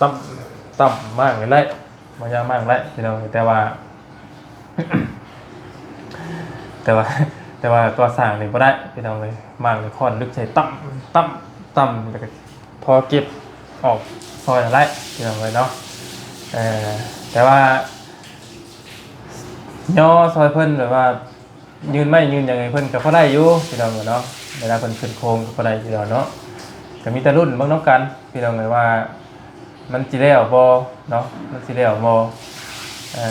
ຕ່ຳ ຕ່ຳມາກນີ້ໄດ້ ບໍ່ຍາກມາກໄດ້ພີ່ນ້ອງ ແຕ່ວ່າ ແຕ່ວ່າ ແຕ່ວ່າກໍ່ສ້າງນີ້ບໍ່ໄດ້ພີ່ນ້ອງເອີຍ ມາກນີ້ຄ້ອນລຶກໃສ່ຕ່ຳ ຕ່ຳ ຕ່ຳ ແລ້ວກໍພໍເກັບອອກຊ່ອຍໄດ້ພີ່ນ້ອງເອີຍເນາະ ເອີ ແຕ່ວ່າຍໍຊ່ອຍເພິ່ນແບບວ່າ ຍື່ນໄມ້ຍື່ນຫຍັງໃຫ້ເພິ່ນກໍພໍໄດ້ຢູ່ພີ່ນ້ອງເອີຍເນາະ ເວລາເພິ່ນຂຶ້ນໂຄງກໍພໍໄດ້ຢູ່ດອກເນາະ ກໍມີແຕ່ລຸ້ນເບິ່ງນຳກັນພີ່ນ້ອງເອີຍວ່າ ມັນຊິແລ້ວບໍ່ເນາະ ມັນຊິແລ້ວບໍ່ ເອີ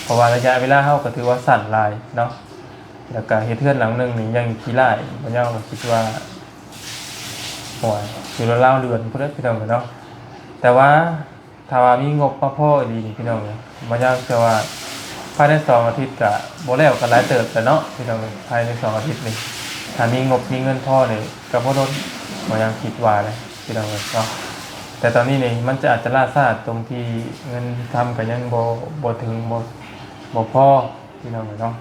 ເພາະວ່າໄລຍະເວລາເຮົາກໍຖືວ່າສັ້ນຫຼາຍເນາະ ແລ້ວກໍເຮັດເຮືອນຫຼັງໜຶ່ງນີ້ຍັງຂີ້ລ້າຍ ບໍ່ຍາວກໍຄິດວ່າ ໂອ້ຍ ຢູ່ລາວໆເດືອນພຸ້ນແຫຼະພີ່ນ້ອງເອີຍເນາະ ແຕ່ວ່າ ຖ້າວ່າມີງົບມາພໍອີ່ຫຼີນີ້ພີ່ນ້ອງເອີຍ ບໍ່ຍາກ ເຊື່ອວ່າພາຍໃນສອງອາທິດກະບໍ່ແລ້ວ ກະຫຼາຍເຕີບແລ້ວເນາະພີ່ນ້ອງເອີຍ ພາຍໃນສອງອາທິດນີ້ ຖ້າມີງົບມີເງິນພໍນີ້ກະບໍ່ດົນ ບໍ່ຍາກຄິດວ່າເດ້ພີ່ນ້ອງເອີຍເນາະ ແຕ່ຕອນນີ້ນີ້ມັນຈະອາດຈະລ່າຊ້າຕົງທີ່ເງິນທຳກະຍັງບໍ່ ບໍ່ເຖິງ ບໍ່ ບໍ່ພໍພີ່ນ້ອງເອີຍເນາະ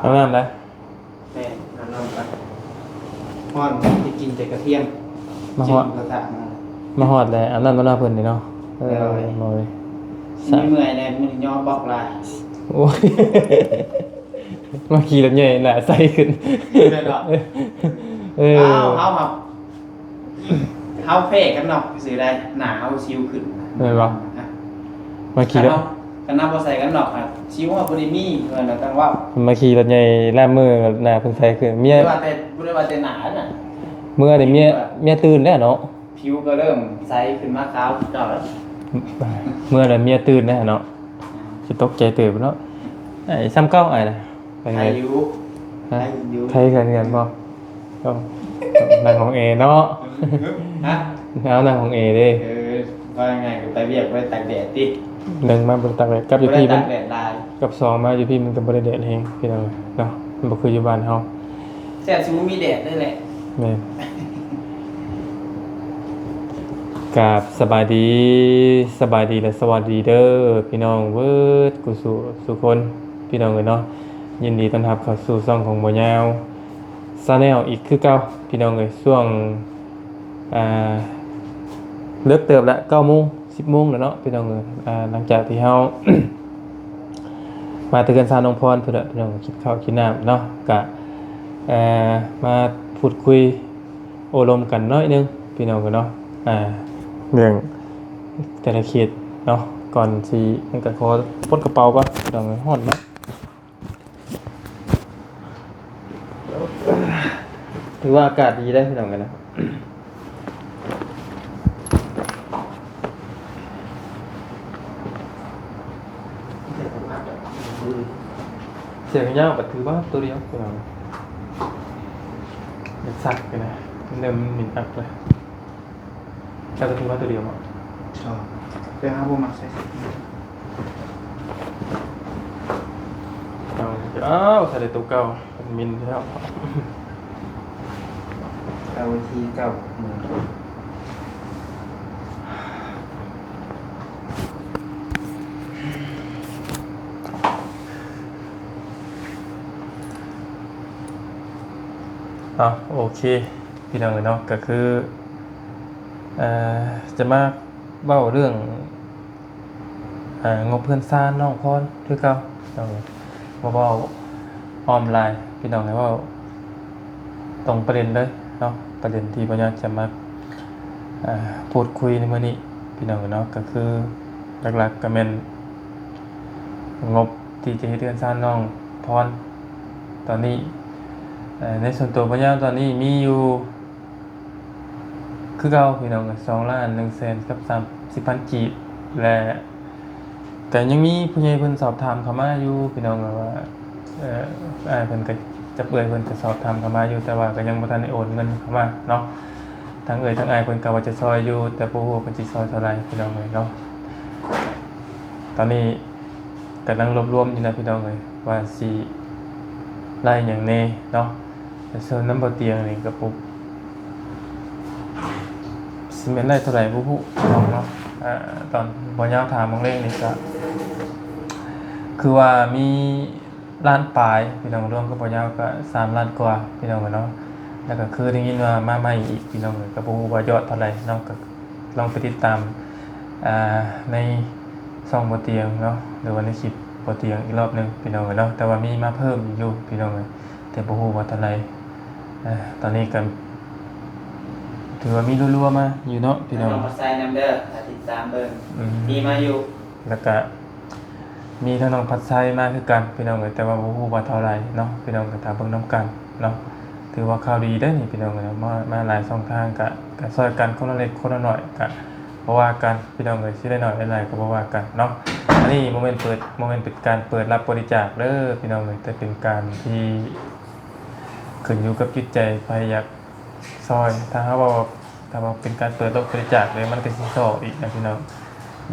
ອາບນ້ຳໄດ໋ ແມ່ນ ອາບນ້ຳກ່ອນ ຮ້ອນ ໄປກິນແຕ່ກະທ່ຽງ ມາຮອດ ກິນໝູກະທະມາ ມາຮອດແລ້ວ ອາບນ້ຳຕໍ່ໜ້າເພິ່ນນີ້ເນາະ ເອີ ໂດຍ ໂດຍ ມີເມື່ອຍແດ່ ມື້ນີ້ຍໍບລັອກຫຼາຍ ໂອ້ຍ ມາຂີ່ລົດໃຫຍ່ໜ້າໃສຂຶ້ນ ແມ່ນບໍ່ ເອີ ເອີ ເຮົາ ເຮົາ ເຮົາແພ້ກັນນອກຊື່ໄດ໋ ໜ້າເຮົາສິວຂຶ້ນ ແມ່ນບໍ່ ມາຂີ່ລົດ ຄັນເຮົາ ຄັນເຮົາບໍ່ໃສ່ກັນນອກ ອາ ຊິວເຮົາບໍ່ໄດ້ມີ ເພິ່ນນະຕ້ອງເວົ້າ ມາຂີ່ລົດໃຫຍ່ລາບມື້ ໜ້າເພິ່ນໃສຂຶ້ນ ເມຍ ບໍ່ໄດ້ວ່າແຕ່ ບໍ່ໄດ້ວ່າແຕ່ໜ້ານະ ເມື່ອນີ້ເມຍ ເມື່ອ ເມຍຕື່ນແລ້ວເນາະ ຜິວກໍເລີ່ມໃສຂຶ້ນມາຂາວຄືເກົ່າແລ້ວ ເມື່ອນັ້ນເມຍຕື່ນແລ້ວເນາະ ຊິຕົກໃຈເຕີບເນາະ ໄອ້ ສ່ຳເກົ່າ ໄອ້ນະ ໄຄຢູ່ ໄຄຢູ່ ໄຄຄືກັນບໍ່? ຕ້ອງນັ່ງຫ້ອງແອເນາະ ຮະ ເອົານັ່ງຫ້ອງແອເດ້ ເອີ ວ່າງ່າຍກໍໄປວຽກບໍ່ໄດ້ຕາກແດດຕິ ໜຶ່ງມາບໍ່ໄດ້ຕາກແດດ ກັບຢູ່ພີ້ມັນ ບໍ່ໄດ້ຕາກແດດຫຼາຍ ກັບສອງມາຢູ່ພີ້ມັນກໍບໍ່ໄດ້ແດດແຮງພີ່ນ້ອງເນາະ ມັນບໍ່ຄືຢູ່ບ້ານເຮົາ ແຊບຊິບໍ່ມີແດດເລີຍແຫຼະ ແມ່ນ ກາບສະບາຍດີ ສະບາຍດີ ແລະ ສະຫວັດດີເດີພີ່ນ້ອງເບິດກູສູ່ ສູ່ຄົນ ພີ່ນ້ອງເອີຍເນາະ ຍິນດີຕ້ອນຮັບເຂົ້າສູ່ຊ່ອງຂອງບໍ່ຍາວ Channel ອີກຄືເກົ່າພີ່ນ້ອງເອີຍ ຊ່ວງ ອ່າ ເລິກເຕີບລະ ເກົ້າໂມງ ສິບໂມງແລ້ວເນາະພີ່ນ້ອງເອີຍ ອ່າ ຫຼັງຈາກທີ່ເຮົາ ມາແຕ່ເຮືອນຊານນ້ອງພອນພຸ້ນແຫຼະພີ່ນ້ອງ ກິນເຂົ້າກິນນ້ຳເນາະ ກະ ເອີ່ ມາພູດຄຸຍໂອ້ລົມກັນໜ້ອຍໜຶ່ງພີ່ນ້ອງເອີຍເນາະ ອ່າ ເລື່ອງແຕ່ລະເຂດເນາະ ກ່ອນຊິ ມັນກະຂໍປົດກະເປົາກ່ອນ ພີ່ນ້ອງເອີຍ ຮ້ອນເນາະ. ຖືວ່າອາກາດດີເດ້ພີ່ນ້ອງເອີຍນະ ສຽງຍາວບັດຖືວ່າໂຕດຽວພີ່ນ້ອງ ຢາກຊັກຢູ່ນະ ເລີ່ມມິນອັບເລີຍ. ເຈົ້າກໍຖືວ່າໂຕດຽວເນາະ ເຈົ້າ ແຕ່ເຮົາບໍ່ມັກໃສ່ ເອົາ ເອົາ ໃສ່ໄດ້ໂຕເກົ່າ ມັນມິນແລ້ວ ເອົາທີ່ເກົ່າ ເອົາ ໂອເຄ ພີ່ນ້ອງເອີຍເນາະ ກໍຄື ເອີ ຈະມາເວົ້າເລື່ອງ ເອີ ງົບເຮືອນຊານນ້ອງພອນຄືເກົ່າ ພີ່ນ້ອງເອີຍ ບໍ່ເວົ້າອ້ອມຫຼາຍ ພີ່ນ້ອງໃຫ້ເວົ້າຕົງປະເດັນເລີຍເນາະ ປະເດັນທີ່ບໍ່ຍາກຈະມາ ເອີ ພູດຄຸຍໃນມື້ນີ້ ພີ່ນ້ອງເອີຍເນາະ ກໍຄືຫຼັກໆກໍແມ່ນງົບທີ່ຈະເຮັດເຮືອນຊານນ້ອງພອນ ຕອນນີ້ ເອີ ໃນສ່ວນຕົວບໍ່ຍາວຕອນນີ້ມີຢູ່ ຄືເກົ່າພີ່ນ້ອງ ສອງລ້ານໜຶ່ງແສນກັບສາມສິບພັນກີບ ແລະ ກໍຍັງມີຜູ້ໃຫຍ່ເພິ່ນສອບຖາມເຂົ້າມາຢູ່ພີ່ນ້ອງ ວ່າ ເອີ ອ້າຍເພິ່ນກໍ ກັບເອື້ອຍເພິ່ນກໍສອບຖາມເຂົ້າມາຢູ່ ແຕ່ວ່າກໍຍັງບໍ່ທັນໄດ້ໂອນເງິນເຂົ້າມາເນາະ ທັງເອື້ອຍທັງອ້າຍເພິ່ນກໍວ່າຈະຊ່ອຍຢູ່ ແຕ່ບໍ່ຮູ້ວ່າເພິ່ນຊິຊ່ອຍເທົ່າໃດພີ່ນ້ອງເອີຍເນາະ ຕອນນີ້ ກຳລັງລວບລວມຢູ່ນະພີ່ນ້ອງເອີຍ ວ່າຊິໄລ່ຫຍັງແດ່ເນາະ ແຕ່ສ່ວນນຳບໍ່ຕຽງນີ້ກໍບໍ່ ຊິແມ່ນໄດ້ເທົ່າໃດບໍ່ຮູ້ເນາະ ອ່າ ຕອນບໍ່ຍາວຖາມບາງເລງນີ້ກໍ ຄືວ່າມີລ້ານປາຍພີ່ນ້ອງ ລວມກັບບໍ່ຍາວກໍສາມລ້ານກວ່າພີ່ນ້ອງເອີຍເນາະ. ແລ້ວກໍຄືໄດ້ຍິນວ່າມາໃໝ່ອີກພີ່ນ້ອງເອີຍ ກໍບໍ່ຮູ້ວ່າຍອດເທົ່າໃດເນາະ. ກໍລອງໄປຕິດຕາມ ອ່າ ໃນຊ່ອງບໍ່ຕຽງເນາະ ຫຼືວ່າໃນຄລິບບໍ່ຕຽງອີກລອບໜຶ່ງພີ່ນ້ອງເອີຍເນາະ. ແຕ່ວ່າມີມາເພີ່ມອີກຢູ່ພີ່ນ້ອງເອີຍ ແຕ່ບໍ່ຮູ້ວ່າເທົ່າໃດ. ອ່າ ຕອນນີ້ກໍຖືວ່າມີລັວໆມາຢູ່ເນາະພີ່ນ້ອງ. ໃສ່ນຳເດີ ຖ້າຕິດຕາມເບິ່ງ ອືມ ມີມາຢູ່ ແລ້ວກະມີທາງນ້ອງພັດໄຊມາຄືກັນພີ່ນ້ອງເອີຍ ແຕ່ວ່າບໍ່ຮູ້ວ່າເທົ່າໃດເນາະ ພີ່ນ້ອງກໍຖ້າເບິ່ງນຳກັນເນາະ. ຖືວ່າຂ່າວດີເດ້ນີ້ພີ່ນ້ອງເອີຍ ມາ ມາຫຼາຍຊ່ອງທາງ ກະ ກະຊ່ອຍກັນຄົນລະເລັກຄົນລະໜ້ອຍ ກະບໍ່ວ່າກັນພີ່ນ້ອງເອີຍ ຊິໄດ້ໜ້ອຍໄດ້ຫຼາຍກໍບໍ່ວ່າກັນເນາະ. ອັນນີ້ບໍ່ແມ່ນເປີດ ບໍ່ແມ່ນເປັນການເປີດຮັບບໍລິຈາກເດີພີ່ນ້ອງເອີຍ ແຕ່ເປັນການທີ່ຂຶ້ນຢູ່ກັບຈິດໃຈໃຜຢາກ ຊອຍ ຖ້າເຮົາເວົ້າ ຖ້າວ່າເປັນການເປີດຮັບບໍລິຈາກເລີຍ ມັນກໍຊິຊໍ້ອີກນະພີ່ນ້ອງ.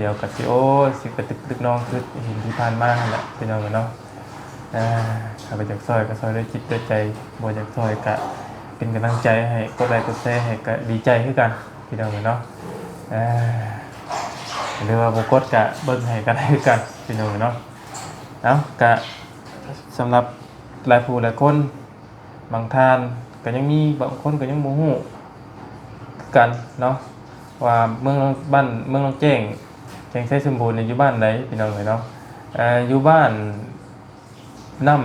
ດຽວກໍຊິ ໂອ້ຍ ຊິກະຕຶກຕຶກນ້ອງຄືເຫັນທີ່ຜ່ານມາຫັ້ນແຫຼະພີ່ນ້ອງເອີຍເນາະ. ອ່າ ຖ້າວ່າຢາກຊອຍກໍຊອຍດ້ວຍຈິດດ້ວຍໃຈ ບໍ່ຢາກຊອຍກໍເປັນກຳລັງໃຈໃຫ້ ກົດໄລກົດແຊໃຫ້ກໍດີໃຈຄືກັນພີ່ນ້ອງເອີຍເນາະ. ອ່າ ຫຼືວ່າບໍ່ກົດກໍເບິ່ງໃຫ້ກໍໄດ້ຄືກັນພີ່ນ້ອງເອີຍເນາະ. ເອົາ ກະສຳລັບຫຼາຍຜູ້ຫຼາຍຄົນ ບາງທ່ານກໍຍັງມີ ບາງຄົນກໍຍັງບໍ່ຮູ້ຄືກັນເນາະ ວ່າເມືອງ ບ້ານເມືອງລ້ອງແຈ້ງ ແຂວງໄຊສົມບູນນີ້ຢູ່ບ້ານໃດພີ່ນ້ອງເອີຍເນາະ. ເອີ ຢູ່ບ້ານນ້ຳ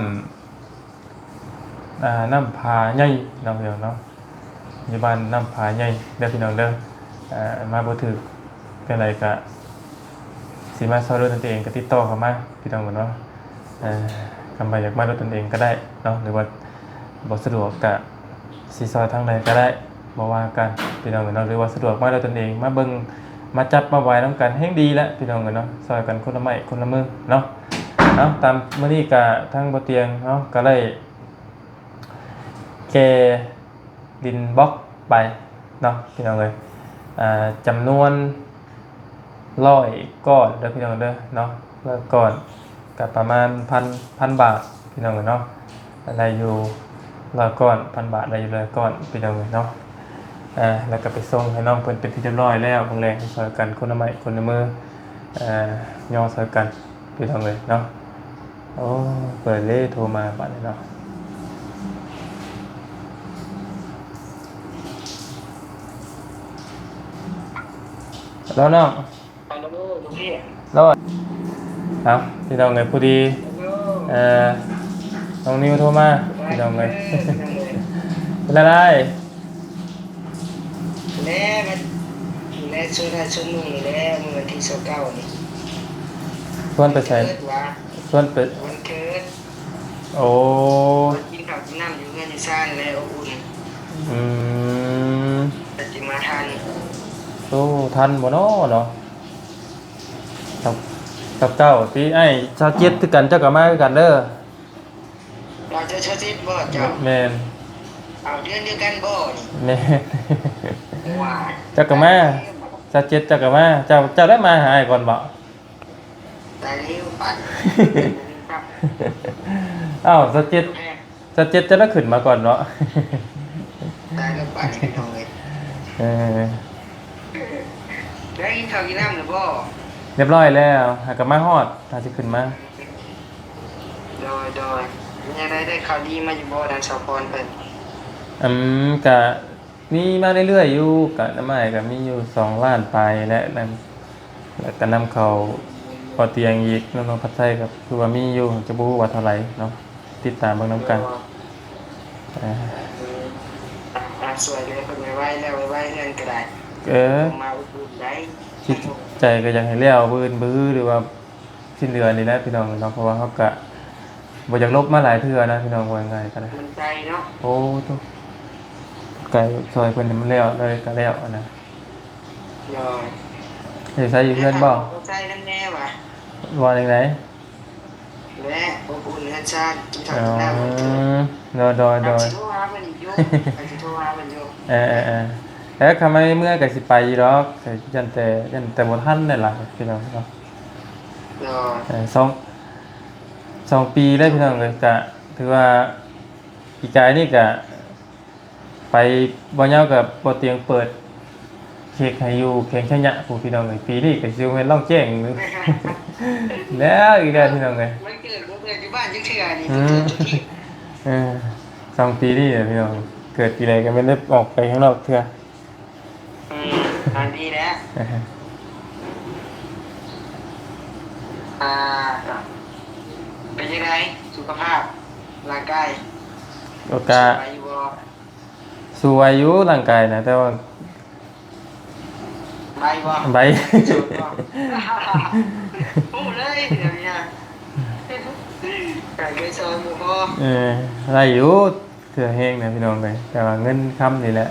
ອ່າ ນ້ຳຜາໃຫຍ່ເນາະ ພີ່ນ້ອງເນາະ. ຢູ່ບ້ານນ້ຳຜາໃຫຍ່ເດີພີ່ນ້ອງເດີ. ເອີ ມາບໍ່ຖືກຈັ່ງໃດກະຊິມາຊ່ອຍດ້ວຍຕົນເອງ ກະຕິດຕໍ່ເຂົ້າມາພີ່ນ້ອງເນາະ. ເອີ ຄັນວ່າຢາກມາດ້ວຍຕົນເອງກໍໄດ້ເນາະ ຫຼືວ່າບໍ່ສະດວກກະຊິຊ່ອຍທາງໃດກໍໄດ້ ບໍ່ວ່າກັນພີ່ນ້ອງເນາະ. ຫຼືວ່າສະດວກມາດ້ວຍຕົນເອງ ມາເບິ່ງ ມາຈັບມາໄຫວ້ນຳກັນແຮ່ງດີແຫຼະພີ່ນ້ອງເນາະ. ຊ່ອຍກັນຄົນລະໄມ້ຄົນລະມືເນາະ. ເອົາ ຕາມມື້ນີ້ກະທາງບໍ່ຕຽງເນາະ ກໍໄດ້ ແກ່ດິນບລັອກໄປເນາະພີ່ນ້ອງເອີຍ. ອ່າ ຈຳນວນຮ້ອຍກ້ອນເດີພີ່ນ້ອງເດີເນາະ ຮ້ອຍກ້ອນ ກໍປະມານພັນ ພັນບາດພີ່ນ້ອງເອີຍເນາະ. ໄດ້ຢູ່ຮ້ອຍກ້ອນ ພັນບາດ ໄດ້ຢູ່ຮ້ອຍກ້ອນພີ່ນ້ອງເອີຍເນາະ. ອ່າ ແລ້ວກໍໄປສົ່ງໃຫ້ນ້ອງເພິ່ນເປັນທີ່ຮຽບຮ້ອຍແລ້ວ ເບິ່ງແລງຊ່ອຍກັນຄົນລະໄມ້ຄົນລະມື ເອີ ຍໍຊ່ອຍກັນ ພີ່ນ້ອງເອີຍເນາະ. ໂອ້ ເປີດເລີຍ ໂທມາບາດນີ້ເນາະ. ເອົາ ພີ່ນ້ອງເອີຍ ພໍດີ ເອີ ນ້ອງນິວໂທມາ ພີ່ນ້ອງເອີຍ. ເປັນລະໃດ? ແລະ ມາ ແລະ ຊວນອ້າຍຊວນນ້ອງນີ້ແຫຼະ ມື້ວັນທີຊາວເກົ້ານີ້. ຊວນໄປໃສ? ຊວນໄປ ວັນເກີດ. ໂອ້ ກິນເຂົ້າກິນນ້ຳຢູ່ເຮືອນຢູ່ຊານແຫຼະ ອົບອຸ່ນ. ອືມ ແຕ່ຊິມາທັນ. ໂອ້ ທັນບໍ່ນໍເນາະ? ຊາວເກົ້າຕິ ອ້າຍຊາວເຈັດຄືກັນ ເຈົ້າກໍມາຄືກັນເດີ. ວ່າເຈົ້າຊາວເຈັດບໍ່ເຈົ້າ? ແມ່ນ. ເອົາ ເດືອນດຽວກັນບໍ່ນີ້? ແມ່ນ. ວ້າຍ ເຈົ້າກໍມາ ຊາວເຈັດເຈົ້າກໍມາ. ເຈົ້າ ເຈົ້າໄດ້ມາຫາອ້າຍກ່ອນບໍ່? ຕາຍແລ້ວປານ ເອົ້າ ຊາວເຈັດ ຊາວເຈັດເຈົ້າໄດ້ຂຶ້ນມາກ່ອນເນາະ. ຕາຍແລ້ວປານນີ້ ພີ່ນ້ອງເອີຍ. ເອີ ໄດ້ກິນເຂົ້າກິນນ້ຳແລ້ວບໍ່? ຮຽບຮ້ອຍແລ້ວ ຫາກໍມາຮອດ ຫາຊິຂຶ້ນມາ. ໂດຍ ໂດຍ ເປັນຈັ່ງໃດ ໄດ້ຂ່າວດີມາຢູ່ບໍ່ ທາງສາວພອນເພິ່ນ? ອືມ ກະມີມາເລື້ອຍໆຢູ່ ກະນຳອ້າຍກະມີຢູ່ສອງລ້ານປາຍແຫຼະ ນຳ ແລ້ວກະນຳເຂົ້າພໍຕຽງອີກ ນຳນ້ອງພັດໄຊກໍຄືວ່າມີຢູ່ ຈະບໍ່ຮູ້ວ່າເທົ່າໃດເນາະ ຕິດຕາມເບິ່ງນຳກັນ. ໂດຍ ເອີ ອາ ຊ່ວຍເຫຼືອເພິ່ນໄວໆແລ້ວ ໄວໆເຮືອນກໍໄດ້. ເອີ ມາອຸດໜູນໄດ້. ຈິດໃຈກໍຢາກໃຫ້ແລ້ວມື້ອື່ນ ມື້ຮື ຫຼືວ່າ ສິ້ນເດືອນນີ້ແຫຼະພີ່ນ້ອງເນາະ ເພາະວ່າເຮົາກະບໍ່ຢາກລົບມາຫຼາຍເທື່ອນະພີ່ນ້ອງ ເວົ້າງ່າຍໆກໍໄດ້. ມັນໄກເນາະ. ໂອ້ໂທ້ ໄກ ຊ່ອຍເພິ່ນໃຫ້ມັນແລ້ວເລີຍກໍແລ້ວນະ. ໂດຍ ຢູ່ໃສ ຢູ່ເຮືອນບໍ່? ໃສ່ນຳແດ່ວ່າ ວ່າຈັ່ງໃດ? ແລະ ອົບອຸ່ນເຮືອນຊານ ກິນເຂົ້າກິນນ້ຳ. ໂດຍ ໂດຍ ໂດຍ ຊິໂທຫາເພິ່ນຢູ່ ຊິໂທຫາເພິ່ນຢູ່. ເອີໆໆ ແລ້ວຄັນວ່າເມື່ອກໍຊິໄປຢູ່ດອກ ຢ້ານແຕ່ ຢ້ານແຕ່ບໍ່ທັນນັ້ນລະພີ່ນ້ອງເນາະ. ໂດຍ ເອີ ສອງ ສອງປີແລ້ວພີ່ນ້ອງເອີຍ ກະຖືວ່າປີກາຍນີ້ກະໄປ ບໍ່ຍາວກະບໍ່ຕຽງເປີດເຮັດໃຫ້ຢູ່ແຂວງໄຊຍະພຸ້ນພີ່ນ້ອງເອີຍ. ປີນີ້ກະຊິແມ່ນລ້ອງແຈ້ງແລ້ວອີກແລ້ວພີ່ນ້ອງເອີຍ. ມັນ ຈັກເທື່ອນີ້ ອືມ ເກີດຈັກປີ? ເອີ ສອງປີນີ້ແຫຼະພີ່ນ້ອງ ເກີດປີໃດກໍແມ່ນໄດ້ອອກໄປຂ້າງນອກເທື່ອ. ອືມ ອັນນີ້ແຫຼະ ອ່າ ເປັນຈັ່ງໃດສຸຂະພາບຮ່າງກາຍ? ໂອກາ ສະບາຍຢູ່ບໍ່? ສະບາຍຢູ່ຮ່າງກາຍນະ ແຕ່ວ່າ ໄວບໍ່? ໄວ ໂສດບໍ່? ຮູ້ເລີຍດຽວນີ້ນະ ໄດ້ເຄີຍສອນບໍ່ພໍ? ເອີ ໄດ້ຢູ່ ເທື່ອແຮງນະພີ່ນ້ອງເອີຍ ແຕ່ວ່າເງິນຄຳນີ້ແຫຼະ.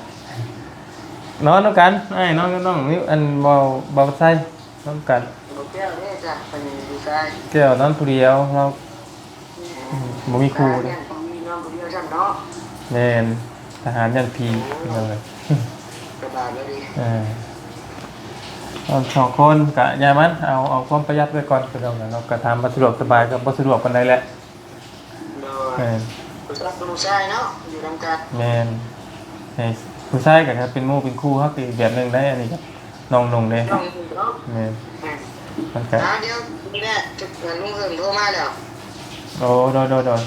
ນອນນຳກັນ ອ້າຍນອນກັບນ້ອງ ອັນ ເບົາ ເບົາໄຊ ນອນກັນ. ບໍ່ແກ້ວເດ້ຈ້ະ ເພິ່ນຢູ່ຊາຍ ແກ້ວນອນຜູ້ດຽວ ລາວ ອືມ ບໍ່ມີຄູ່ເດ້ ແມ່ນ ທະຫານຢ້ານຜີ ພີ່ນ້ອງເອີຍ ສະບາຍເລີຍ ເອີ ນອນສອງຄົນກະຢ່າມັນ ເອົາ ເອົາຄວາມປະຢັດໄວ້ກ່ອນ ພີ່ນ້ອງເອີຍເນາະ ກະຖາມວ່າສະດວກສະບາຍກໍບໍ່ສະດວກປານໃດແຫຼະ. ໂດຍ ແມ່ນ ຜູ້ຊາຍ ຜູ້ຊາຍເນາະ ຢູ່ນຳກັນ ແມ່ນ ໃຫ້ຜູ້ຊາຍກໍຖ້າເປັນໝູ່ເປັນຄູ່ເຮົາກໍອີກແບບໜຶ່ງໄດ໋ ອັນນີ້ກໍນ້ອງນຸ່ງເດ້ ນ້ອງນຸ່ງເນາະ ແມ່ນ ແມ່ນ ມັນກໍ ອ່າ ດຽວນີ້ແຫຼະ ລຸງເຫິງໂທມາແລ້ວ. ໂອ້ ໂດຍ ໂດຍ ໂດຍ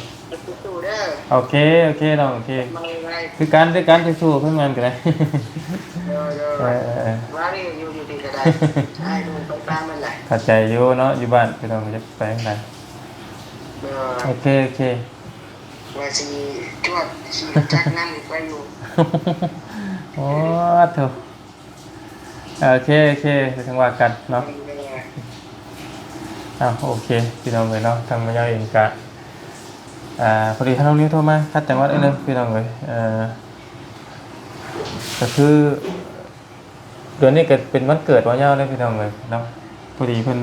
ສູ້ໆເດີ ໂອເຄ ໂອເຄນ້ອງ ໂອເຄ ມາໄວໆ ຄືກັນ ຄືກັນ ສູ້ໆ ເພິ່ນມັນກໍໄດ້ ໂດຍ ໂດຍ ເອີ ເອີ ເອີ ວ່ານີ້ຢູ່ ຢູ່ທີ່ກໍໄດ້ ໃຫ້ດູໄປຕາມມັນແຫຼະ ເຂົ້າໃຈຢູ່ເນາະ ຢູ່ບ້ານພີ່ນ້ອງ ຈະໄປທາງໃດ ໂດຍ ໂອເຄ ໂອເຄ ວ່າຊິຈວດຂີ່ລົດຈັກນຳໄປຢູ່ ໂອ້ ໂທ້ ເອີ ໂອເຄ ໂອເຄ ຈັ່ງວ່າກັນເນາະ ໂດຍ ເອົາ ໂອເຄ ພີ່ນ້ອງເອີຍເນາະ ທາງມາຍາວເອງກະ ອ່າ ພໍດີທາງນ້ອງນິວໂທມາ ຂັດຈັງຫວະໜ້ອຍໜຶ່ງ ພີ່ນ້ອງເອີຍ ເອີ ກໍຄື ເດືອນນີ້ກໍເປັນວັນເກີດບ່າວຍາວເດ້ພີ່ນ້ອງເອີຍເນາະ ພໍດີເພິ່ນ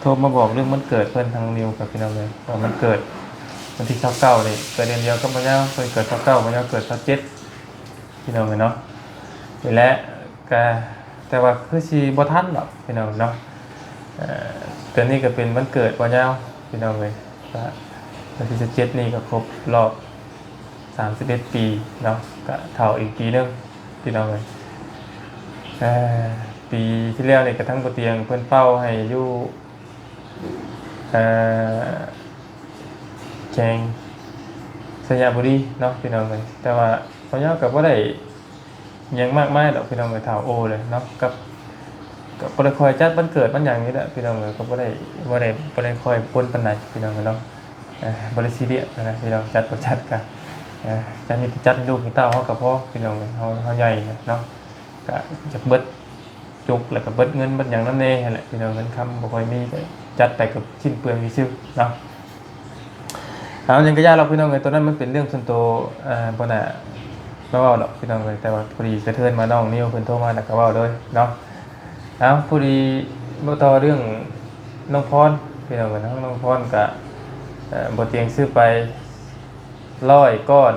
ໂທມາບອກເລື່ອງວັນເກີດເພິ່ນ ທາງນິວກັບພີ່ນ້ອງເອີຍ ວ່າວັນເກີດວັນທີຊາວເກົ້ານີ້ ເກີດເດືອນດຽວກັບບ່າວຍາວ ເພິ່ນເກີດຊາວເກົ້າ ບ່າວຍາວເກີດຊາວເຈັດ ພີ່ນ້ອງເອີຍເນາະ ນີ້ແຫຼະ ກະ ແຕ່ວ່າຄືຊິບໍ່ທັນດອກພີ່ນ້ອງເນາະ ເອີ ເດືອນນີ້ກໍເປັນວັນເກີດບ່າວຍາວ ພີ່ນ້ອງເອີຍ ກະວັນທີຊາວເຈັດນີ້ກໍຄົບຮອບ ສາມສິບເອັດປີເນາະ ກະເຖົ້າອີກປີໜຶ່ງພີ່ນ້ອງເອີຍ ເອີ ປີທີ່ແລ້ວນີ້ກະທາງບໍ່ຕຽງເພິ່ນເປົ່າໃຫ້ຢູ່ ເອີ ແຂວງໄຊຍະບູລີເນາະ ພີ່ນ້ອງເອີຍ ແຕ່ວ່າພວກເຮົາກະບໍ່ໄດ້ຫຍັງມາກມາຍດອກ ພີ່ນ້ອງເອີຍ ເຖົ້າໂອແລ້ວເນາະ ກັບ ກະບໍ່ໄດ້ຄ່ອຍຈັດວັນເກີດວັນຫຍັງນີ້ແຫຼະ ພີ່ນ້ອງເອີຍ ກະບໍ່ໄດ້ ບໍ່ໄດ້ ບໍ່ໄດ້ຄ່ອຍປົນປານໃດ ພີ່ນ້ອງເອີຍເນາະ ເອີ ບໍ່ໄດ້ຊີຣຽສຫັ້ນນະພີ່ນ້ອງ ຈັດບໍ່ຈັດກະ ເອີ ຈັດມີແຕ່ຈັດໃຫ້ລູກໃຫ້ເຕົ້າເຮົາກໍພໍ ພີ່ນ້ອງເອີຍ ເຮົາ ເຮົາໃຫຍ່ແລ້ວເນາະ ກະຢາກເບິດຈຸກ ແລ້ວກໍເບິດເງິນເບິດຫຍັງນຳແດ່ຫັ້ນແຫຼະ ພີ່ນ້ອງ ເງິນຄຳບໍ່ຄ່ອຍມີ ກະຈັດໄປກັບສິ້ນເປືອງຊື່ໆເນາະ ເອົາ ຫຍັງກໍຢ່າດອກ ພີ່ນ້ອງເອີຍ ໂຕນັ້ນມັນເປັນເລື່ອງສ່ວນໂຕ ເອີ ບໍ່ໜ້າມາເວົ້າດອກ ພີ່ນ້ອງເອີຍ ແຕ່ວ່າພໍດີກະເທີນມາ ນ້ອງນິວເພິ່ນໂທມາ ແລ້ວກໍເວົ້າເລີຍເນາະ ເອົາ ພໍດີມາຕໍ່ເລື່ອງນ້ອງພອນ ພີ່ນ້ອງເອີຍ ທາງນ້ອງພອນກະ ເອີ ບໍ່ຕຽງຊື້ໄປຮ້ອຍກ້ອນ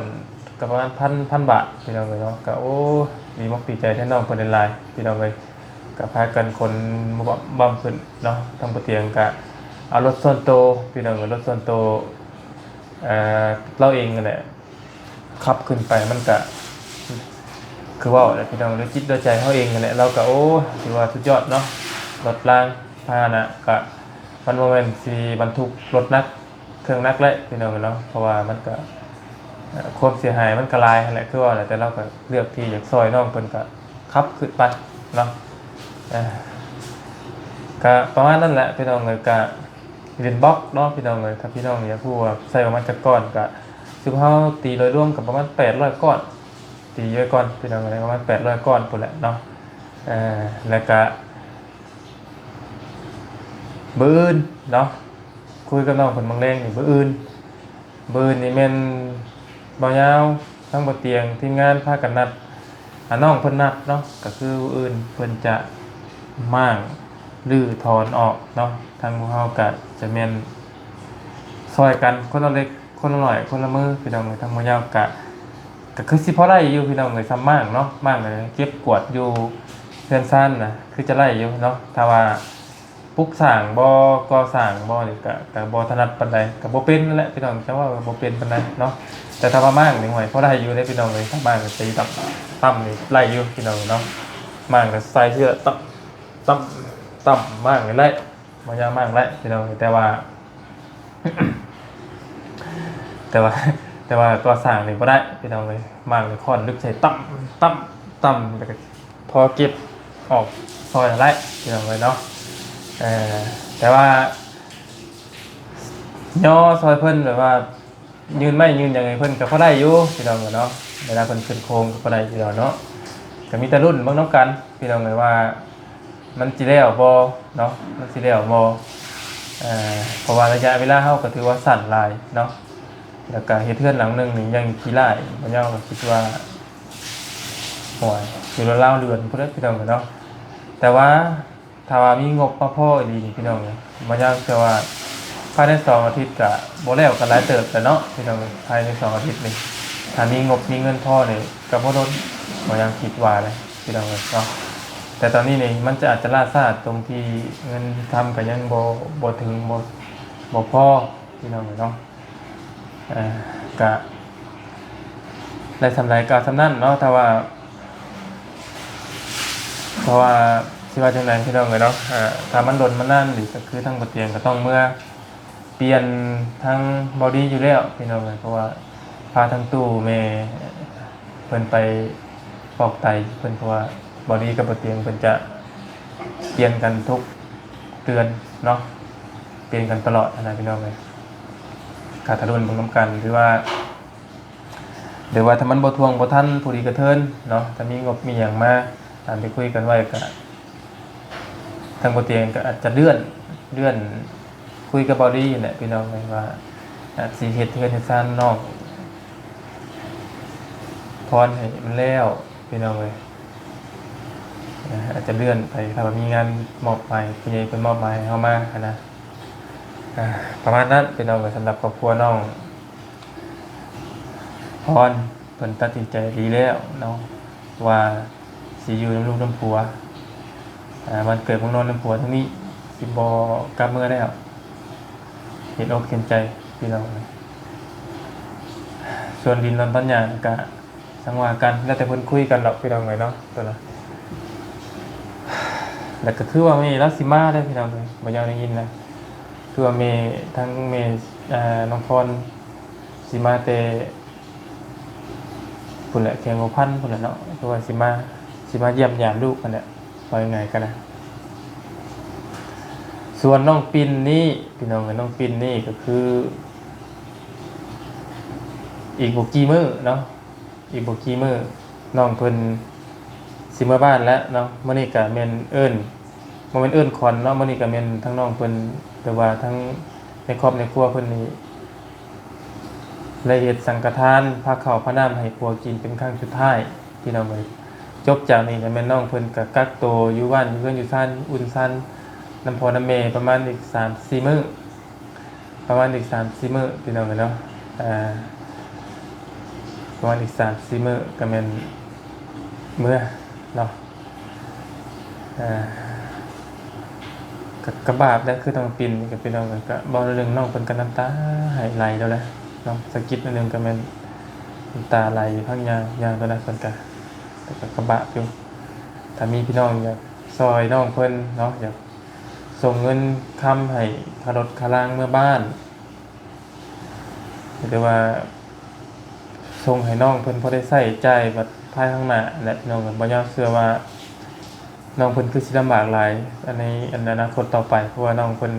ກໍປະມານພັນ ພັນບາດ ພີ່ນ້ອງເອີຍເນາະ ກໍ ໂອ້ ດີອົກດີໃຈແທນນ້ອງເພິ່ນຫຼາຍໆ ພີ່ນ້ອງເອີຍ ກໍພາກັນຂົນບຳຂຶ້ນເນາະ ທາງບໍ່ຕຽງກໍເອົາລົດສ່ວນໂຕ ພີ່ນ້ອງເອີຍ ລົດສ່ວນໂຕ ເອີ ລາວເອງຫັ້ນແຫຼະ ຂັບຂຶ້ນໄປ ມັນກະ ຄືເວົ້າແຫຼະ ພີ່ນ້ອງ ດ້ວຍຈິດດ້ວຍໃຈເຮົາເອງຫັ້ນແຫຼະ ລາວກະ ໂອ້ ຖືວ່າສຸດຍອດເນາະ ລົດລາງພາຫະນະ ກະ ມັນບໍ່ແມ່ນຊິບັນທຸກລົດໜັກ ເຄື່ອງໜັກແຫຼະ ພີ່ນ້ອງເນາະ ເພາະວ່າມັນກະ ເອີ ຄວາມເສຍຫາຍມັນກະຫຼາຍຫັ້ນແຫຼະ ຄືເວົ້າແຫຼະ ແຕ່ລາວກະເລືອກທີ່ຢາກຊ່ອຍນ້ອງເພິ່ນ ກະຂັບຂຶ້ນໄປເນາະ ເອີ ກະປະມານນັ້ນແຫຼະ ພີ່ນ້ອງເອີຍ ກະ ເປັນບລັອກເນາະ ພີ່ນ້ອງເອີຍ ຖ້າພີ່ນ້ອງຢາກຮູ້ວ່າໃຊ້ປະມານຈັກກ້ອນ ກະ ຊຸມເຮົາຕີໂດຍລວມກໍປະມານແປດຮ້ອຍກ້ອນ ຕີໄວ້ກ່ອນ ພີ່ນ້ອງເອີຍ ປະມານແປດຮ້ອຍກ້ອນພຸ້ນແຫຼະເນາະ ເອີ ແລ້ວກະ ມື້ອື່ນເນາະ ຄຸຍກັບນ້ອງເພິ່ນບາງແລງນີ້ ມື້ອື່ນ ມື້ອື່ນນີ້ແມ່ນບ່າວຍາວ ທັງບ່າວຕຽງ ທີມງານພາກັນນັດ ອາ ນ້ອງເພິ່ນນັດເນາະ ກໍຄືມື້ອື່ນເພິ່ນຈະມ້າງ ຮື້ຖອນອອກເນາະ ທາງພວກເຮົາກະຈະແມ່ນຊ່ອຍກັນຄົນລະເລັກຄົນລະໜ້ອຍ ຄົນລະມື ພີ່ນ້ອງເອີຍ ທາງບ່າວຍາວກະ ກະຄືຊິພໍໄດ້ຢູ່ ພີ່ນ້ອງເອີຍ ສ່ຳມ້າງເນາະ ມ້າງເກັບກວາດຢູ່ເຮືອນຊານນະ ຄືຈະໄດ້ຢູ່ເນາະ ຖ້າວ່າ ປຸກສ້າງບໍ່ ກໍ່ສ້າງບໍ່ນີ້ກະ ກະບໍ່ຖະໜັດປານໃດ ກະບໍ່ເປັນຫັ້ນແຫຼະພີ່ນ້ອງ ຈະເວົ້າກະບໍ່ເປັນປານໃດເນາະ ແຕ່ຖ້າວ່າມ້າງນີ້ ໂອ້ຍ ພໍໄດ້ຢູ່ເດ້ພີ່ນ້ອງເອີຍ ຖ້າມ້າງກະຕີຕຳ ຕຳນີ້ໄດ້ຢູ່ພີ່ນ້ອງເນາະ ມ້າງກະໃສ່ເສື້ອຕຳ ຕຳ ຕຳ ມ້າງນີ້ໄດ້ ບໍ່ຍາກມ້າງໄດ້ພີ່ນ້ອງເອີຍ ແຕ່ວ່າ ແຕ່ວ່າ ແຕ່ວ່າກໍ່ສ້າງນີ້ບໍ່ໄດ້ພີ່ນ້ອງເອີຍ, ໝາກນີ້ຄ້ອນລຶກໃສ່ ຕຳ ຕຳ ຕຳ ແລ້ວກໍພໍເກັບອອກຊ່ອຍຫັ້ນແຫຼະພີ່ນ້ອງເອີຍເນາະ. ເອີ ແຕ່ວ່າຍໍຊ່ອຍເພິ່ນ ແບບວ່າຍື່ນໄມ້ຍື່ນຫຍັງໃຫ້ເພິ່ນກໍພໍໄດ້ຢູ່ພີ່ນ້ອງເອີຍເນາະ, ເວລາເພິ່ນຂຶ້ນໂຄງກໍພໍໄດ້ຢູ່ດອກເນາະ. ກໍມີແຕ່ລຸ້ນເບິ່ງນຳກັນພີ່ນ້ອງເອີຍວ່າ ມັນຊິແລ້ວບໍ່ເນາະ, ມັນຊິແລ້ວບໍ່? ເອີ ເພາະວ່າໄລຍະເວລາເຮົາກໍຖືວ່າສັ້ນຫຼາຍເນາະ, ແລ້ວກໍເຮັດເຮືອນຫຼັງໜຶ່ງນີ້ຍັງຂີ້ລ້າຍ, ບໍ່ຍາວກໍຄິດວ່າ ໂອ້ຍ ຢູ່ລາວໆເດືອນພຸ້ນແຫຼະພີ່ນ້ອງເອີຍເນາະ. ແຕ່ວ່າຖ້າວ່າມີງົບມາພໍອີ່ຫຼີນີ້ພີ່ນ້ອງເອີຍ, ບໍ່ຍາວເຊື່ອວ່າພາຍໃນສອງອາທິດກໍບໍ່ແລ້ວ ກໍຫຼາຍເຕີບແລ້ວເນາະພີ່ນ້ອງເອີຍ. ພາຍໃນສອງອາທິດນີ້ ຖ້າມີງົບມີເງິນພໍນີ້ກໍບໍ່ດົນ, ບໍ່ຍາວຄິດວ່າເດ້ ພີ່ນ້ອງເອີຍເນາະ. ແຕ່ຕອນນີ້ນີ້ມັນຈະອາດຈະລ່າຊ້າຕົງທີ່ເງິນຄຳກໍຍັງບໍ່ ບໍ່ເຖິງ ບໍ່ ບໍ່ພໍພີ່ນ້ອງເອີຍເນາະ. ເອີ ກະໄດ້ສ່ຳໃດກໍເອົາສ່ຳນັ້ນເນາະ. ຖ້າວ່າ ເພາະວ່າຊິວ່າຈັ່ງໃດພີ່ນ້ອງເອີຍເນາະ, ເອີ ຖ້າມັນດົນມານານອີກ ກໍຄືທາງບໍ່ຕຽງກໍຕ້ອງເມືອປ່ຽນທາງເບົາດີຢູ່ແລ້ວພີ່ນ້ອງເອີຍ, ເພາະວ່າພາທາງຕູ້ແມ່ ເພິ່ນໄປຟອກໄຕ ເພິ່ນ ເພາະວ່າເບົາດີກັບບໍ່ຕຽງເພິ່ນຈະປ່ຽນກັນທຸກເດືອນເນາະ, ປ່ຽນກັນຕະຫຼອດຫັ້ນນະພີ່ນ້ອງເອີຍ. ກະຖ້າລຸ້ນເບິ່ງນຳກັນ ຫຼືວ່າ ຫຼືວ່າຖ້າມັນບໍ່ທ່ວງບໍ່ທັນຜູ້ດີກະເທີນເນາະ, ຖ້າມີງົບມີຫຍັງມາຕາມທີ່ຄຸຍກັນໄວ້ ກະ ທາງບໍ່ຕຽງກໍອາດຈະເລື່ອນ ເລື່ອນຄຸຍກັບເບົາດີແຫຼະພີ່ນ້ອງເອີຍ ວ່າອາດຊິເຮັດເຮືອນເຮັດຊານນ້ອງພອນໃຫ້ມັນແລ້ວພີ່ນ້ອງເອີຍ. ອາ ອາດຈະເລື່ອນໄປ ຖ້າວ່າມີງານມອບໝາຍ ຜູ້ໃຫຍ່ເພິ່ນມອບໝາຍໃຫ້ເຮົາມາຫັ້ນນະ. ອາ ປະມານນັ້ນພີ່ນ້ອງເອີຍ ສຳລັບຄອບຄົວນ້ອງ ພອນ ເພິ່ນຕັດສິນໃຈດີແລ້ວເນາະ ວ່າຊິຢູ່ນຳລູກນຳຜົວ ອາ ບ້ານເກີດເມືອງນອນນຳຜົວທາງນີ້ ຊິບໍ່ກັບເມືອແລ້ວ. ເຫັນອົກເຫັນໃຈພີ່ນ້ອງ. ສ່ວນດິນດອນຕອນຫຍ້າກະ ຈັ່ງວ່າກັນ ແລ້ວແຕ່ເພິ່ນຄຸຍກັນດອກພີ່ນ້ອງເອີຍເນາະ ຕົວລະ. ແລ້ວກໍຄືວ່າແມ່ລາວຊິມາເດ້ພີ່ນ້ອງເອີຍ ບໍ່ຍາວໄດ້ຍິນນະ, ຄືວ່າແມ່ ທາງແມ່ ເອີ ນ້ອງພອນຊິມາແຕ່ພຸ້ນແຫຼະ ແຂວງຫົວພັນພຸ້ນແຫຼະເນາະ, ຄືວ່າຊິມາ ຊິມາຢ້ຽມຢາມລູກຫັ້ນແຫຼະ ເວົ້າງ່າຍໆກໍໄດ້. ສ່ວນນ້ອງປິນນີ້ ພີ່ນ້ອງເອີຍ ນ້ອງປິນນີ້ກໍຄື ອີກບໍ່ກີ່ມື້ເນາະ ອີກບໍ່ກີ່ມື້ນ້ອງເພິ່ນຊິເມືອບ້ານແລ້ວເນາະ. ມື້ນີ້ກະແມ່ນເອີ້ນ ບໍ່ແມ່ນເອີ້ນຂວັນເນາະ, ມື້ນີ້ກະແມ່ນທາງນ້ອງເພິ່ນ ຫຼືວ່າທາງໃນຄອບໃນຄົວເພິ່ນນີ້ ໄດ້ເຮັດສັງກະທານ ພາເຂົ້າພານ້ຳໃຫ້ຜົວກິນເປັນຄັ້ງສຸດທ້າຍ ພີ່ນ້ອງເອີຍ. ຈົບຈາກນີ້ແລ້ວແມ່ນນ້ອງເພິ່ນກະກັກໂຕຢູ່ບ້ານ ຢູ່ເຮືອນຢູ່ຊານ ອຸ່ນຊານນຳພໍ່ນຳແມ່ປະມານອີກສາມສີ່ມື້ ປະມານອີກສາມສີ່ມື້ ພີ່ນ້ອງເອີຍເນາະ. ອາ ປະມານອີກສາມສີ່ມື້ກະແມ່ນເມືອເນາະ. ອາ ກະ ກະບາບແຫຼະ ຄືນ້ອງປິນນີ້ກະ ພີ່ນ້ອງເອີຍ ກະເວົ້າເລື່ອງນ້ອງເພິ່ນກະນ້ຳຕາໄຫ້ໄຫຼແລ້ວແຫຼະເນາະ, ສະກິດໜ້ອຍໜຶ່ງກະແມ່ນນ້ຳຕາໄຫຼຢູ່ທາງຍ່າງ ຍ່າງຕົວນັ້ນເພິ່ນກະ ແຕ່ກະ ກະບາບຢູ່. ຖ້າມີພີ່ນ້ອງຢາກຊ່ອຍນ້ອງເພິ່ນເນາະ ຢາກ ສົ່ງເງິນຄຳໃຫ້ຄ່າລົດຄ່າລາງເມືອບ້ານ ຫຼືວ່າສົ່ງໃຫ້ນ້ອງເພິ່ນພໍໄດ້ໃຊ້ຈ່າຍບັດພາຍຂ້າງໜ້າແຫຼະພີ່ນ້ອງ. ບໍ່ຍາວເຊື່ອວ່ານ້ອງເພິ່ນຄືຊິລຳບາກຫຼາຍ ອັນໃນ ອັນໃນອະນາຄົດຕໍ່ໄປ ເພາະວ່ານ້ອງເພິ່ນ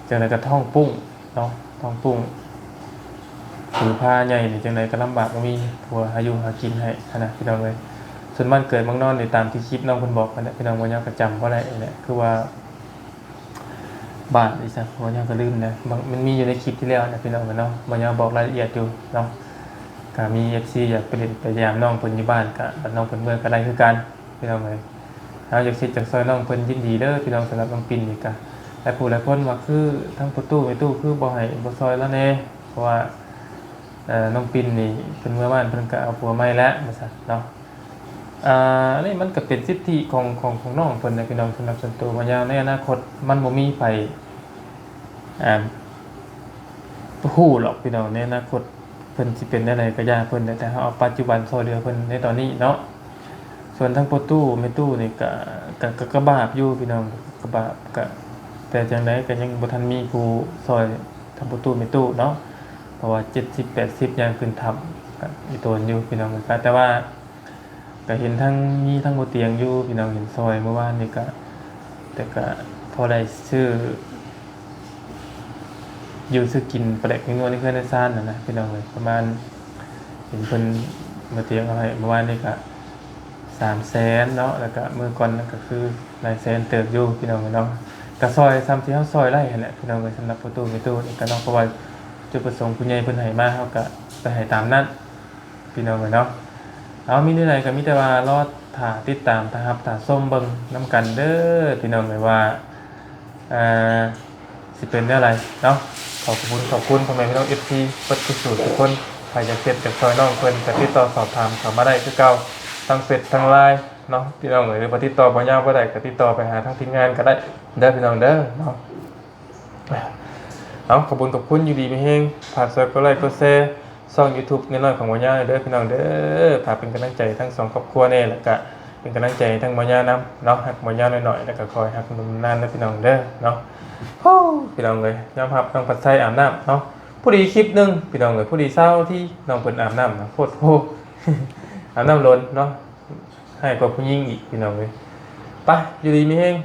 ຈັ່ງໃດກໍທ້ອງປຸ້ງເນາະ ທ້ອງປຸ້ງ ຖືພາໃຫຍ່ນີ້ ຈັ່ງໃດກໍລຳບາກ ບໍ່ມີຜູ້ຫາຢູ່ຫາກິນໃຫ້ຫັ້ນນະ ພີ່ນ້ອງເອີຍ. ສ່ວນບ້ານເກີດເມືອງນອນນີ້ ຕາມທີ່ຄລິບນ້ອງເພິ່ນບອກຫັ້ນແຫຼະ ພີ່ນ້ອງ. ບໍ່ຍາວກໍຈຳບໍ່ໄດ້ແຫຼະ ຄືວ່າ ບ້ານອີ່ຫຍັງ ບໍ່ຍາວກໍລືມນະ, ມັນມີຢູ່ໃນຄລິບທີ່ແລ້ວນະ ພີ່ນ້ອງເອີຍເນາະ. ບໍ່ຍາວບອກລາຍລະອຽດຢູ່ເນາະ. ກໍມີເອັຟຊີຢາກໄປຫຼິ້ນໄປຢາມນ້ອງເພິ່ນຢູ່ບ້ານ ກໍບັດນ້ອງເພິ່ນເມືອກໍໄດ້ຄືກັນ ພີ່ນ້ອງເອີຍ. ເຮົາຢາກເຮັດຢາກຊ່ອຍນ້ອງເພິ່ນ ຍິນດີເດີພີ່ນ້ອງ. ສຳລັບນ້ອງປິນນີ້ກໍ ຫຼາຍຜູ້ຫຼາຍຄົນວ່າ ຄືທາງພໍ່ຕູ້ແມ່ຕູ້ຄືບໍ່ໃຫ້ບໍ່ຊ່ອຍລາວແດ່ ເພາະວ່າ ເອີ ນ້ອງປິນນີ້ເພິ່ນເມືອບ້ານ ເພິ່ນກໍເອົາຜົວໃໝ່ແລ້ວ ວ່າຊັ້ນເນາະ. ອ່າ ອັນນີ້ມັນກໍເປັນສິດທິຂອງ ຂອງ ຂອງນ້ອງເພິ່ນນະພີ່ນ້ອງ. ສຳລັບສ່ວນຕົວວ່າຍາວໃນອະນາຄົດ ມັນບໍ່ມີໃຜ ອ່າ ຮູ້ດອກພີ່ນ້ອງ ໃນອະນາຄົດເພິ່ນຊິເປັນແນວໃດກໍຢ່າເພິ່ນ, ແຕ່ເຮົາເອົາປັດຈຸບັນຊ່ອຍເຫຼືອເພິ່ນໃນຕອນນີ້ເນາະ. ສ່ວນທາງພໍ່ຕູ້ແມ່ຕູ້ນີ້ກະ ກະ ກະ ກະບາບຢູ່ພີ່ນ້ອງ ກະບາບ ກະ ແຕ່ຈັ່ງໃດກໍຍັງບໍ່ທັນມີຜູ້ຊ່ອຍທາງພໍ່ຕູ້ແມ່ຕູ້ເນາະ. ເພ ະວ່າເຈັດສິບແປດສິບຍ່າງຂຶ້ນຖ້ຳ ກໍອີ່ຕົນຢູ່ພີ່ນ້ອງ. ກໍແຕ່ວ່າ ກໍເຫັນທັງ ມີທັງບໍ່ຕຽງຢູ່ພີ່ນ້ອງ ເຫັນຊ່ອຍເມື່ອວານນີ້ ກໍ ແຕ່ກໍພໍໄດ້ຊື້ ຢູ່ຊື້ກິນປາແດກນັວໃນເຮືອນໃນຊານຫັ້ນນະພີ່ນ້ອງເອີຍ. ປະມານ ເຫັນເພິ່ນມາຕຽງເອົາໃຫ້ເມື່ອວານນີ້ກະສາມແສນເນາະ ແລ້ວກະມື້ກ່ອນນັ້ນກະຄືຫຼາຍແສນເຕີບຢູ່ພີ່ນ້ອງເອີຍເນາະ. ກະຊ່ອຍສ່ຳທີ່ເຮົາຊ່ອຍໄດ້ຫັ້ນແຫຼະພີ່ນ້ອງເອີຍ ສຳລັບພໍ່ຕູ້ແມ່ຕູ້ນີ້ກະເນາະ ເພາະວ່າຈຸດປະສົງຜູ້ໃຫຍ່ເພິ່ນໃຫ້ມາ ເຮົາກະໄປໃຫ້ຕາມນັ້ນພີ່ນ້ອງເອີຍເນາະ. ເອົາ ມີແນວໃດກະມີແຕ່ວ່າລໍຖ້າຕິດຕາມ ຖ້າຮັບຖ້າຊົມເບິ່ງນຳກັນເດີພີ່ນ້ອງເອີຍ ວ່າ ອ່າ ຊິເປັນແນວໃດເນາະ. ຂໍຂອບຄຸນ ຂອບຄຸນພໍ່ແມ່ພີ່ນ້ອງເອັຟຊີເບິດທຸກຜູ້ທຸກຄົນ. ໃຜຢາກເຮັດຢາກຊ່ອຍນ້ອງເພິ່ນ ກໍຕິດຕໍ່ສອບຖາມເຂົ້າມາໄດ້ຄືເກົ່າ ທາງເຟສ ທາງລາຍເນາະພີ່ນ້ອງເອີຍ. ຫຼືວ່າຕິດຕໍ່ບໍ່ຍາວບໍ່ໄດ້ ກໍຕິດຕໍ່ໄປຫາທາງທີມງານກໍໄດ້ເດີພີ່ນ້ອງເດີເນາະ. ເອົາ ຂອບຄຸນຂອບຄຸນ ຢູ່ດີມີແຮງ ຝາກຊ່ອຍກົດໄລກົດແຊ ຊ່ອງຢູທູບນ້ອຍໆຂອງບໍ່ຍາວເດີພີ່ນ້ອງເດີ. ຝາກເປັນກຳລັງໃຈທັງສອງຄອບຄົວແດ່ ແລ້ວກະເປັນກຳລັງໃຈໃຫ້ທັງບໍ່ຍາວນຳເນາະ. ຮັກບໍ່ຍາວໜ້ອຍໆ ແລ້ວກະຂໍໃຫ້ຮັກນານໆເດີພີ່ນ້ອງເດີເນາະ. ໂອ້ ພີ່ນ້ອງເອີຍ ຍອມຮັບນ້ອງພັດໄຊອາບນ້ຳເນາະ ພໍດີຄລິບໜຶ່ງພີ່ນ້ອງເອີຍ ພໍດີຊາວນາທີ ນ້ອງເພິ່ນອາບນ້ຳນະ ໂພດໂພ ອາບນ້ຳລົ້ນເນາະ ຮ້າຍກວ່າຜູ້ຍິງອີກພີ່ນ້ອງເອີຍ. ໄປ ຢູ່ດີມີແຮງ